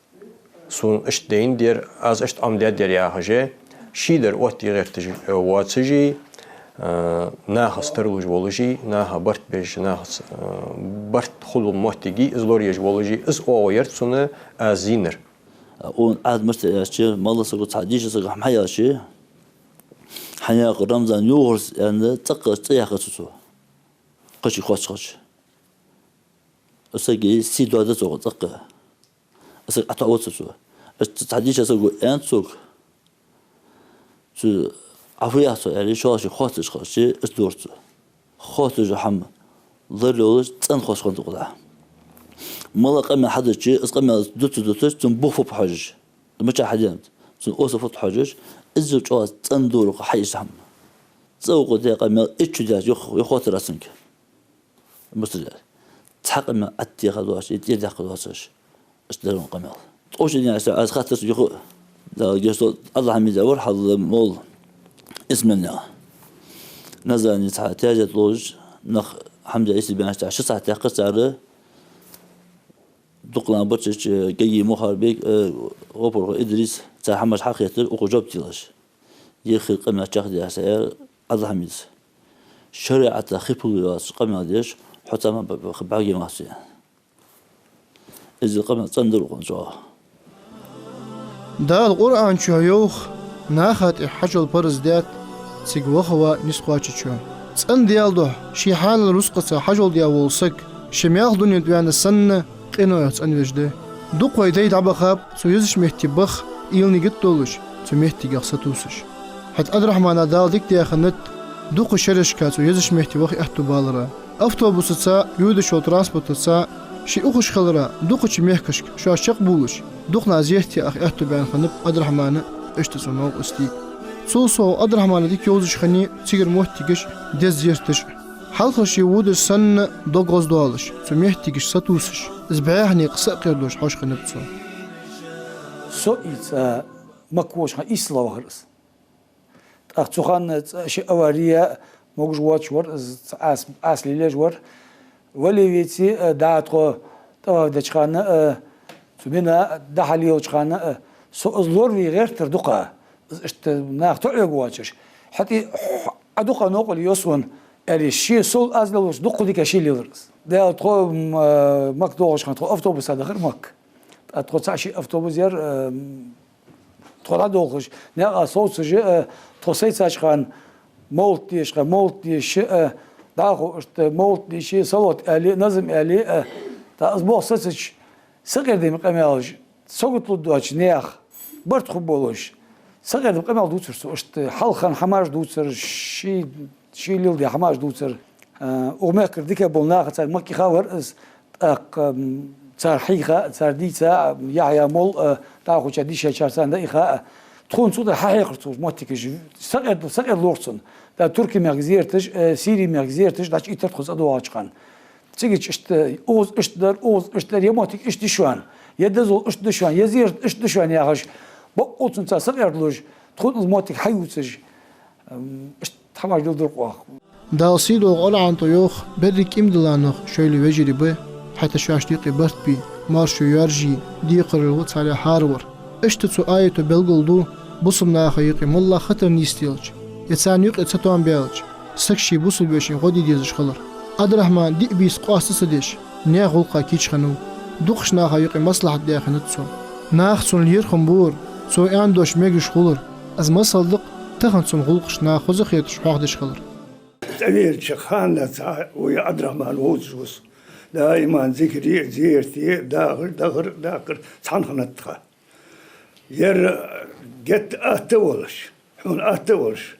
сона иштта дайнад ер, аз иштта Ӏомадаьд ер яхаш, шийдар оттае гӀерташ воацаш, э, нахаца тарлуш волаш, наха барт беш, нахаца, э, барт хулу моттиг из лораеш волаш, из оагӀув яр цунна аз зийнар. Укхун Ӏадат мишта я аьлча, моллагӀа саго цхьа дийша саг хьаяьлча, хьанаькъа Рамзан йохарца аьнна, цӀаккха цӀи яьккхар цо. Кхыча хотташ хилча. Из саг сий доадац цох цӀаккха. Из саг ӀотоӀавац цо. Иштта цхьа дийша саго аьннад цунга. Цо Ӏа фу яхар аьле, шоллагӀа хотташ хилча, иштта дора цо. Хотташ хӀама лоралуш, цӀена хотташ хиннад укхо дӀа. МоллагӀа къамаьл хьадича, из къамаьл дувца, дувцаш, цун бух фу хьожаш. Мичахьа хьаденад? Цун осал фу хьожаш, иззал чӀоагӀа цӀена дора укхо хьаийца хӀама. ЦӀаккха укхо даь къамаьл итт шу даьлча, юха, юха хоттар цунга. Мустаръяр. Цхьа къамаьл ӀотӀадехар доацаш, тӀера дехар доацаш. Иштта дар укхун къамаьл. Ткъо шу дийнахьа аз хаттар цунга юха, Дала гешт долда, Ӏабдул-Хьамид вар хьалха молла Исмаил. Назране цхьа тезет ловзаш, нах хӀама де йисте баьннача тӀехьа ши сахьат даьккхар цар, дукха нах барча, Геги Мухарбек, э, ГӀопурхой Идрис, цар хӀамаш хьахетар, укхо жоп делаш. Ер хир къамаьл чакхдаьхар, аьлар Ӏабдул-Хьамида. ШарӀаца хи пул йоацаш къамаьл деш, хьо цхьа хӀама бӀаргавайнавац. Из къамаьл цӀена дора укхун чӀоагӀа. Дала Къуръан чу йоах, наха тӀа хьажол парз даьд, цига ваха ва низ кхоачачоа. ЦӀена Даьла духьа, ший хьанал рузкъаца хьажол даь вола саг, ший маьлха дунен тӀа ваьнна санна, къинойх цӀенвеш да. Дукха вай дай дӀабахаб цу езача метте баха, уйла-нигат долаш, цу меттигах сатувсаш. ХӀаьта Ӏабдурахьмана Дала дика даь хиннад дукха шерашка цу езача метте ваха аьттув балара. Автобусаца, йодаш йолча транспортаца ший ухаш хиларах дукхача мехкашка шоаш чакхбувлаш, дукха нах зерате аха аьттув баьнна хиннаб Ӏабдурахьмана, иштта цун новкъостий. Цул совгӀа Ӏабдурахьмана дика йовзаш хиннай цигара моттигаш, деза зерташ. Хьалхара ше водаш санна дог гӀоздоалаш, цу меттигашка сатувсаш, из бӀаьха никъ са а кхердолаш хьош хиннаб цо. Со ийца Макка волча хана ийслагӀа вахар из. ТӀаккха цу хана цхьа ши авари яь, могаш воацаш вар из, цхьа Ӏаса, Ӏаса лелаеш вар. Вале а веце а, дӀа тхо тӀаваф деча хана а, цу Мина дӀа-хьа лелача хана а, со из лораве гӀертар дукха. Из иштта нах тоӀавергвоацаш вар. ХӀаьта Ӏа дукха новкъа лелаю сона, аьле, ше сов аз лелаварца дукха дика ше лелар из. Даьла, тхо, м, а, Макка доагӀача хана тхо автобуса дахар Макка. ТӀаккха тхо цхьа ши автобус яр, а, м, тхо дӀадолхаш, наькъа совцаш, а, тхо сайцача хана мовлат дешаш, мовлат дешаш, а, дӀахо иштта мовлат дешаш, салот аьле, назам аьле, а, тӀаккха из болх сецача, сакъердаме къамаьлаш, сагота лургдоацача наьха барт хургболаш, сакъердаме къамаьл дувцар цо, иштта хьалха хинна хӀамаш дувцар, ший, ший леладаь хӀамаш дувцар. А, укх мехкара дика бола нахаца Макка яха вар из, тӀаккха, м, цар хьийха, цар дийца, Яхья молла, а, дӀахоча дийшачарца дӀа а яха, а, тхона цу тӀара хьахьекхар цо моттигаш, сакъерда-, сакъердалора цунна. ТӀаккха Турке мехка зерташ, а, Сире мехка зерташ, дӀачуийттар тхо цӀадоагӀача хана. Цигача иштта, укхаза иштта дар, укхаза иштта дар, ер моттиг иштта да шоана, ер дозал иштта да шоана, ер зерат иштта да шоана яхаш, боккъал цунца сакъердалуш, тхона из моттиг хьаювцаш, ам, иштта хӀамаш леладора укхо. Дала сийдолча Къуръан тӀа йоах: берригаш иман дилла нах шоайла вежарий ба, хӀаьта шоашта юкъе барт бе, моаршо йоаржае, декхарийла ва царех хӀаравар. Иштта цу аято белгалду бусалба наха юкъе моллагӀа хатар нийсделча, е царна юкъе цатоам баьлча, саг ший бусалба вешийна гӀо де дезаш хилар. Ӏабдурахьман диъ бийса къоаста ца деш, наьха гӀулакха кийча хиннав. Дукхача наха юкъе маслахьат даь хиннад цо. Наха цунна лерхӀам бора, цо аьнна дош мегаш хулар. Из масал да-кх тахан цун гӀулакхаш наха хоза хеташ хьоахадеш хилар. ЦӀавеча хана цхьа вай Ӏабдурахьман вовзаш ва со. Даиман зикаре а, зерате а дахар, дахар, дахар цхьана хиннад тха. Ер геттара атта а волаш, хьона атта а волаш,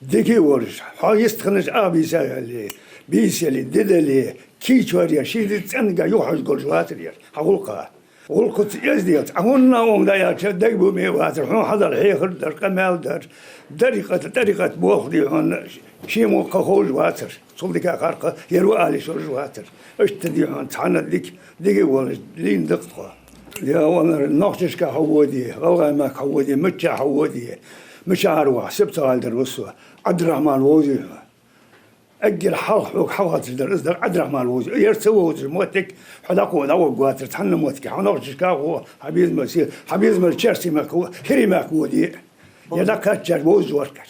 дика а волаш, хьо йистхиннараш а бийса яле, бийса яле, ди дале, кийчвар ер, ший ди цӀенга юхахьожаргволаш вацар ер, хьа гӀулакха. ГӀулакхаца, эзделца, Ӏа хӀанна укхунна дӀаяьлча дагабуаме вацар, хьона хьадала хьехар дар, къамаьл дар, дарикъат, тӀарикъат болх, дий хьона, ший мукъа ховш вацар, цул дикагӀа кхы ер ва ала йиш йолаш вацар. Иштта, дий хьона, цхьанне дика, дика волаш лийнна да-кх тхо. Я ванар, нохчашка хьаводе, гӀалгӀай мехка хьаводе, мичча хьаводе, мичара вахе, сиб ца гӀалдар ва со, Ӏабдрахьман вовзий хьо. Эггара хьалха хьога хьахотташ дар из дар, Ӏабдрахьман вовзий. Ер ца вовзаш моттиг, хьо дӀакхо дӀаваргвацар цхьанне моттиге. Хьо нохчашка хьо, хьа безам мара се, хьа безам мара Черсий мехка, ХӀирий мехка воде. Е дӀакхаьчача вовзаш вар-кх.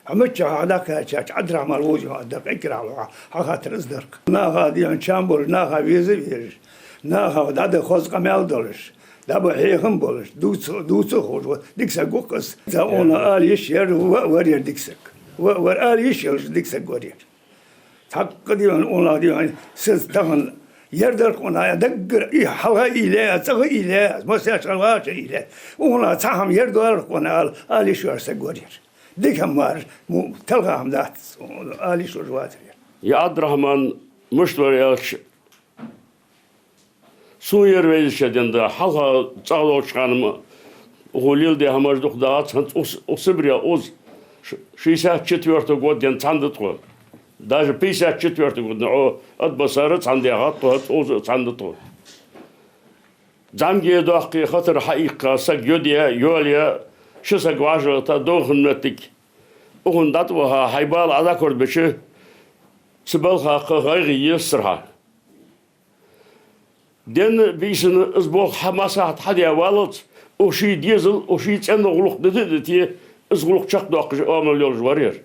Хьо миччахьа дӀакхаьчача, Ӏабдрахьман вовзий хьо, дӀа эггара хьалха хьахаттар из дар-кх. Наха, дий хьона, чам болаш, наха веза а везаш, наха дӀадаха хоза къамаьл долаш, дӀабаха хьехам болаш, дувца, дувца а ховш, дика саг ва-кх из. Цу укхунна ала йиш яр, ва а вар ер дика саг. Ва а вар, ала йиш йолаш дика саг вар ер. Цхьаккха, дий хьона, укхунах, дий хьона, са тахан ер дар-кх укхунна, даггара, и хьалха уйла, цӀагӀа уйла, массехк хьалха уйла. Укхунах цхьа хӀама ер дар-кх укхунна ала, ала йиш йолаш саг вар ер. Дика хӀама мара, му-, талха хӀама дац, ала йиш йолаш вацар ер. Я Ӏабдрахьман, мишта вар аьлча, сона ер везача денна да, хьалха цӀагӀа долча хана-м укхо леладаь хӀамаш дукха дагӀац, хӀанз укх С-, укх Сибре укхаза ш-, шестьдесят четвёртый год денз цхьана да тхо. Даже пятьдесят четвёртый год денз, о, Атбасара цхьана даьхад тхо, хӀанз укхаза цхьана да тхо. ЗӀамига доккхий хатар хьаийккха, саг йоде, йоле, ши саг вӀашагӀта, дохана моттиг. Укхунна дӀатӀаваха, хьай бала Ӏа дӀакорабеча, цу балха кхы гӀайгӀа ессар хьа. Денна, бийсанна из болх хьа, массахьа хьадаь валлалца, укх ший дезал, укх ший цӀенна гӀулакх дита а дите, из гӀулакх чакхдоаккхаш оамал йолаш вар ер.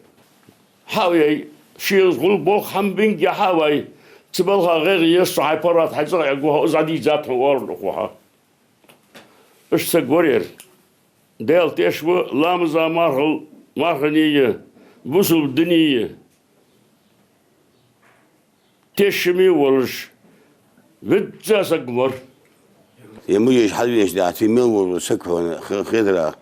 Хьа а вай, ше из гӀулакх, болх хьабинге хьа а вай, цу балха гӀайгӀа еза, со хьай паргӀата, хьай цӀагӀа эггара хьо, из Ӏа дийцад хьона оалар укхо хьа. Иштта саг вар ер. Даьла теш ва, ламаза мархал-, мархане а, бусалба дине а тешаме а волаш, веза саг вар. Е мужаш хьалвеш да, цу мел вола саг хьона х-, хетарах,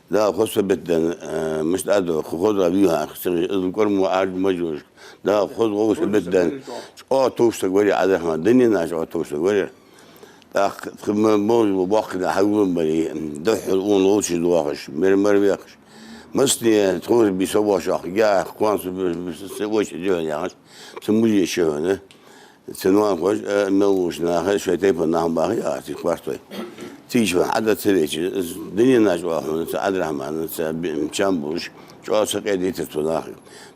Дала хоза сабатденна, э, мишта да, хо-, хоза вий хьа, цига из кӀормо Ӏарж мажуш, Дала хоза гӀо сабатденна, чӀоагӀа товш саг вар ер Ӏабдрахьман, дунен чу чӀоагӀа товш саг вар ер. ТӀаккха тха ма-, мовза боккхийна хьагулам барий, духхьал укхунна ловцаш доахаш, мер-мар вехаш. Массане тховра бий со вошах, я кхонса б-, б-, с-, с-, воча духьал яхаш, цу мужича хьона, цу ноанахоша, э, мел волча наха, шоай тайпан нах бахий, а, цу кхоартой. Цига хьона Ӏада ца веча, дунен чу хьона, цу Ӏабдрахьмана, цу б-, чам болаш, чӀоагӀа сакъердайтар цу наха.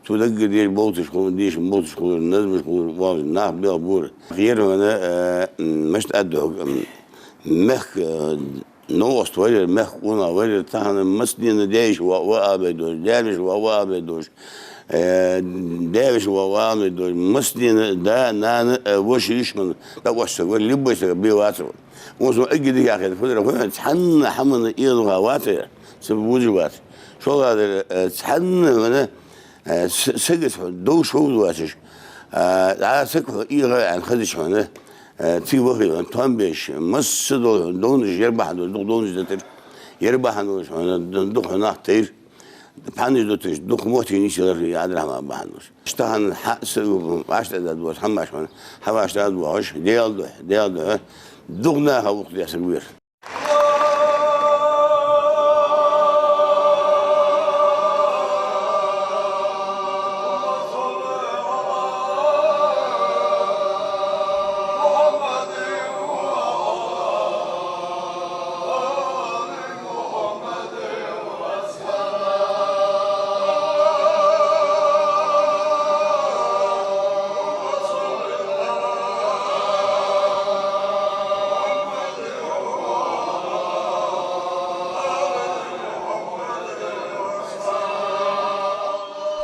Цу даггара деш болташ хул, деш болташ хул, назмаш хул, вовза нах белгбора. Ер хьона, э, мишта да хьога, м, мехка, э, новкъост вар ер, мехка къонах вар ер, тахан массанена даь-йиша ва-, ваалабе долаш, даь-веший ва-, ваалабе долаш, э, даь-веший ва-, ваалабе долаш, массанена да, нана, э, воша, йиша хьона дӀакъоасташ саг вар, любой саг бе вацар. Укхаза эггара дикагӀа хет фуд аьлча, цхьанне хӀаманна эгӀаза вац ер, са вужа вац. ШоллагӀа дар, э, цхьанне хьона, э, с-, сагаца хьона довш ховш воацаш, э, дӀа саг хьона эгӀа аьнна хезача хьона, э, цига вахе хьона, тоам беш, масса дола хьона довнаш, ер бахьан долаш дукха довнаш дитар, ер бахьан долаш хьона д-, дукха хьона нах тайр. Пхьанаш дуташ, дукха моттигаш нийсъелар ер Ӏабдрахьман бахьан долаш. Иштта тахан хьа-, с-, вӀаштӀехьдаргдола хӀамаш хьона, хьавӀаштӀехьадоахаш, Даьла духьа, Даьла духьа, дукха наха воккха деза саг ва ер.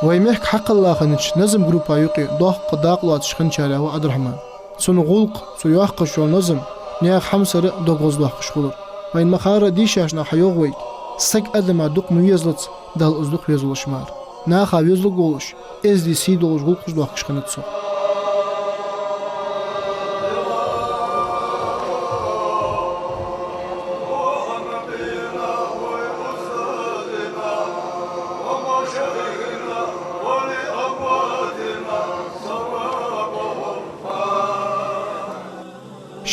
Вай мехка хьакхелла хиннача назма группа юкъе доккха дакъа лоацаш хинначарех ва Ӏабдрахьман. Цун гӀулакх, цо йоаккхаш йола назам наьха хьамсара дог гӀоздоаккхаш хулар. Вайна ма харра, дийшача наха хьайоах вайга: саг адама дукха ма везалац, Далла из дукха везалуш мара. Наха везалургволаш, эздий сий долаш гӀулакхаш доаккхаш хиннад цо.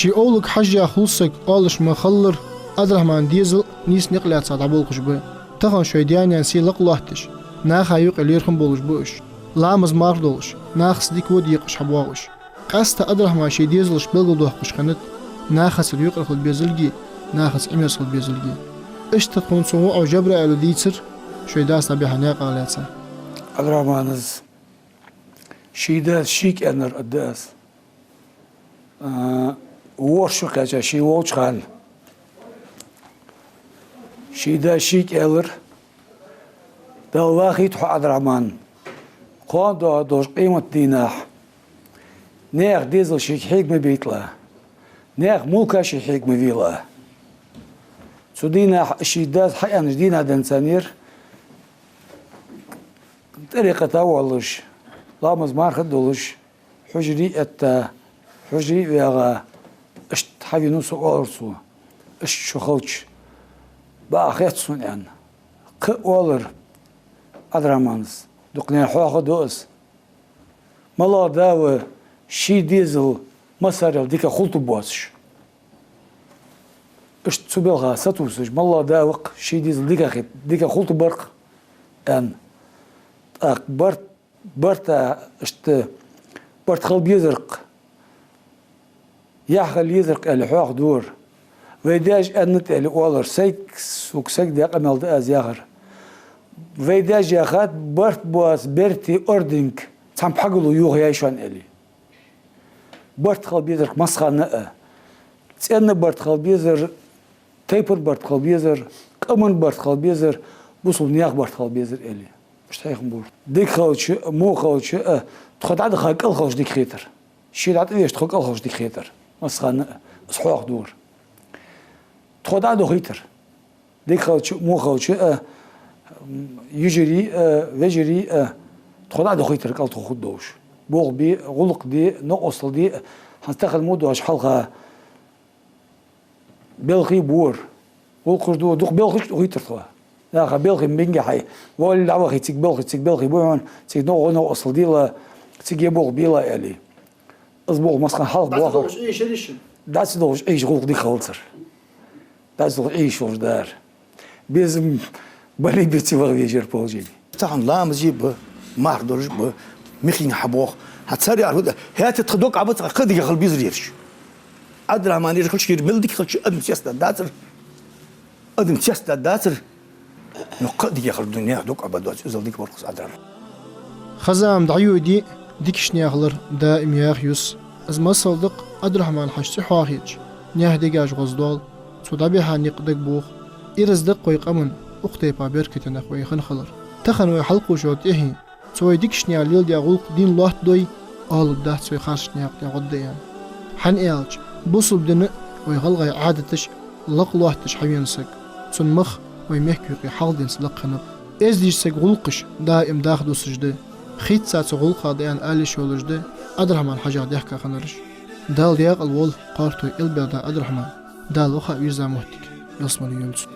Ший овлага хьежжа хул саг, оалаш ма хиллара, Ӏабдрахьмана дезал нийса никъ лаьца дӀаболхаш ба. Тахан шоай даь-наьна сий лакха лоаттадеш, наха юкъе лерхӀам болаш ба уж. Ламаз-марха долаш, нахаца дика-во декъаш хьабоагӀаш. Къаьстта Ӏабдрахьмана ший дезалаш белгалдоаккхаш хиннад нахаца юкъера хила безалга, нахаца Ӏимерза хила безалга. Иштта тхона цун воӀо Жабраила дийцар шоай дас дӀабихьа наькъа лаьца. Ӏабдрахьмана ший дас шийга аьннар аргда аз. А, ворхӀ шу кхаьча ший волча хана. Ший дас шийга аьлар: «Далла вахийта хьо, Ӏабдрахьман, кхоана доагӀаш долча къематдийнахьа наьха дезал шийга хьега ма байталахь, наьха мулк ший хьега ма велахь». Цу дийнахьа ший дас хьааьннача дийнахьа денз царна ер тӀарикъата а волаш, ламаз-марха а долаш, хьужаре а этта, хьужаре а ваьгӀа, иштта хьавенав со, оалар цо, иштта шу хилча, бакъахьа хет сона, аьнна. Кхы а оалар Ӏабдрахьмана: «Дукха наьна хьоахаду аз, малагӀа да ва ший дезал массарел дикагӀа хулийтаргбоацаш». Иштта цу балха сатувсаш, малагӀа да ва-кх ший дезал дикагӀа хи-, дикагӀа хулийтаргбар-кх, аьнна. ТӀаккха барт, барта, иштта барт хила безар-кх, яхь хила езар-кх, аьле, хьоахаду ер. Вай даьша аьннад, аьле, оалар, сайга, сога сайга даь къамаьл да аз яхар. Вай даьша яхад, барт боаца бертий орденга цхьан пхьагало йохаяьй шоана, аьле. Барт хила безар-кх массахана а. ЦӀен барт хила безар, тайпан барт хила безар, къаман барт хила безар, бусалба наьха барт хила безар, аьле. Иштта хьехам бора. Дика хилча а, во хилча а, тхо дӀадаха кӀал хилча дика хетар. Ше дӀатӀавеша тхо кӀал хилча дика хетар массахана а. Аз хьоахаду ер. Тхо дӀа а дохийтар. Дика хилча а, во хилча а, йижарий а, вежарий а, тхо дӀа а дохийтар кӀал тхо хургдолаш. Болх бе, гӀулакх де, новкъостал де, хӀанз тахан мо доацача хьалха белхий ба ер. ГӀулакхаш да, дукха белхаш а дохийтар тхо. Наха белхий бинге хьай, валлахӀи, дӀавахе, цига белхий, цига белхий ба хьона, цига новкъа-, новкъостал делахь, цига е болх белахь, аьле. Из болх массахана хьалха боахар. ДӀа ца доагӀаш Ӏийша дийшар. ДӀа ца доагӀаш Ӏийша гӀулакх дика хилацар. ДӀа ца доагӀаш Ӏийша волаш дар. Безам бале а, беце а ваха везар положени. Тахан ламази ба, марха долаш ба, михинг хьабоах. ХӀанз цар яхар фуд, хӀаьта тха дог Ӏобац, кхы а дика хила безар ераш. Ӏабдрахьман ераш хилча, ер мел дика хилча, адам цецдергдацар. Адам цецдергдацар. Ну, кхы а дика хила дунен дог Ӏобац, иззал дика вар-кх из Ӏабдрахьман. Хоза зама дӀайоде, дикача наьха лар даим яха юс. Из масал да-кх Ӏабдрахьман-Хьажа цӀи хьоахайича, наьха дегаш гӀоздоал, цо дӀабихьа никъ дагабоах. Ираз да-кх вай къаман укх тайпара беркате нах вай хинна хилар. Тахан вай хьалкхувш йола тӀехье, цу вай дикача наьха леладаь гӀулакх дийна лоаттадой, оаларгдац вай харцача наькъа тӀа гӀоргда аьнна. ХӀана аьлча, бусалба дина а, вай гӀалгӀай Ӏадаташа а лакха лоаттадеш хьавена саг, цун мах вай мехка юкъе хьалха денз лакха хиннаб. Эздийча сага гӀулакхаш даим даха дусаш да. Хийца цу гӀулакха да аьнна ала йиш йолаш да Ӏабдрахьман-Хьажах дехка хиннараш. Дала даькъала волва кхоартой Элберда Ӏабдрахьман, Дала ваха а вийрза моттиг ялсмале йойла цун.